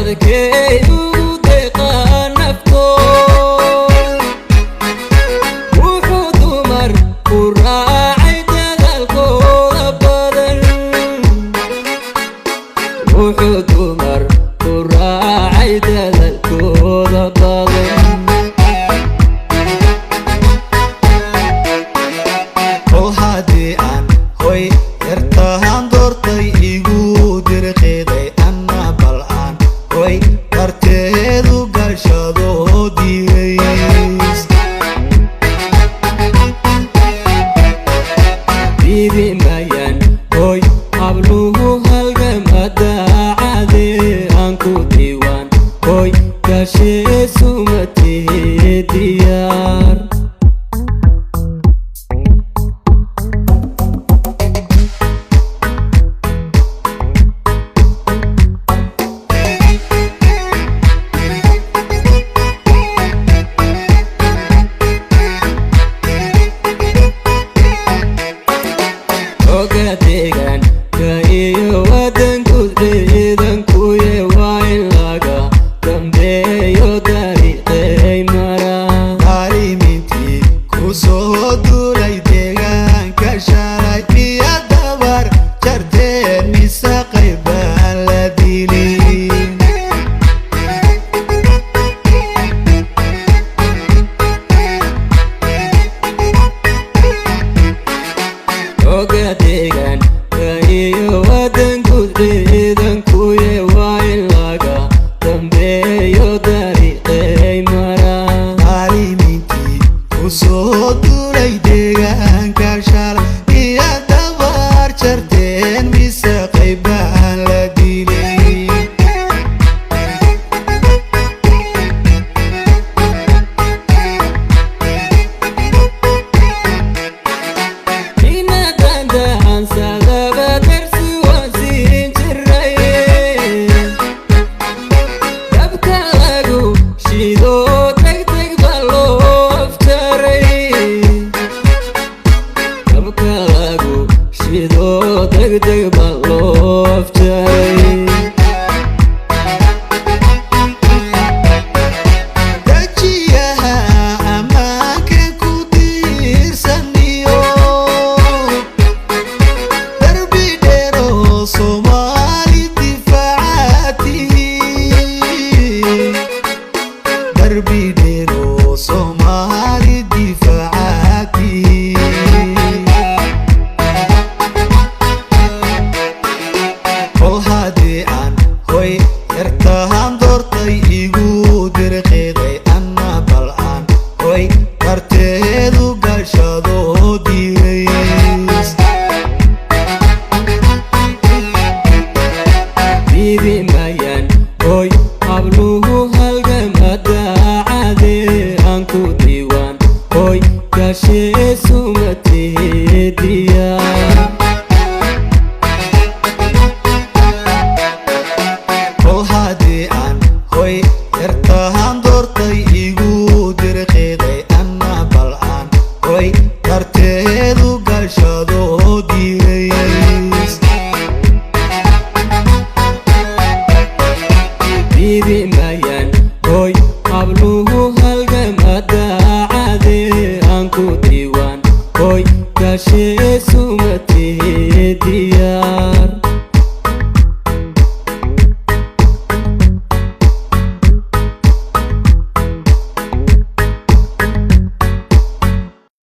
Dadkay ugu deeqaa naftood, wuxuu dumar ku raacay dadaalkooda badan, wuxuu dumar ku raacay dadaalkooda badan. Kol haddii aan hoy yartahan doortay igu dirqiday, anna bal aan hoy darteedu gashado dirays. Diidi mayaan hoy habluhu halgama daacade, aan ku diiwaan hoy gashee sumatee diyaar. Oga deegaanka iyo wadanguud ciidankuye waa in laga dambeeyo dariiqey maraa. Daalimiintii ku soo duulay deegaanka shalay miya dabar jarteen, mise qayb baan la dilin? Oga deegaanka iyo wadanguud ciidankuye waa in laga dambeeyo dariiqey maraa. Daalimiintii ku soo duulay deegaanka shalay miya dabar jarteen, mise qayb baan la dilin? Inadandahansadaba darsi waan siin jiray, dabka lagu shido degdeg baa loo afjaray, dabka lagu shido degdeg baa loo afjaray. Dajiyaha ammaanka ku tiirsaniyo darbi dheero Soomaali difaacaatihi, darbi dheero Soomaali difaacaatihi. Kol haddii aan hoy yartahan doortay igu dirqiday, anna bal aan hoy darteedu gashado dirays. Diidi mayaan hoy habluhu halgama daacade, aan ku diiwaan hoy gashee sumatee diyaar. Kol haddii aan hoy yartahan doortay igu dirqiday, anna bal aan hoy darteedu gashado dirays. Diidi mayaan hoy habluhu halgama daacade, aan ku diiwaan hoy gashee sumatee diyaar.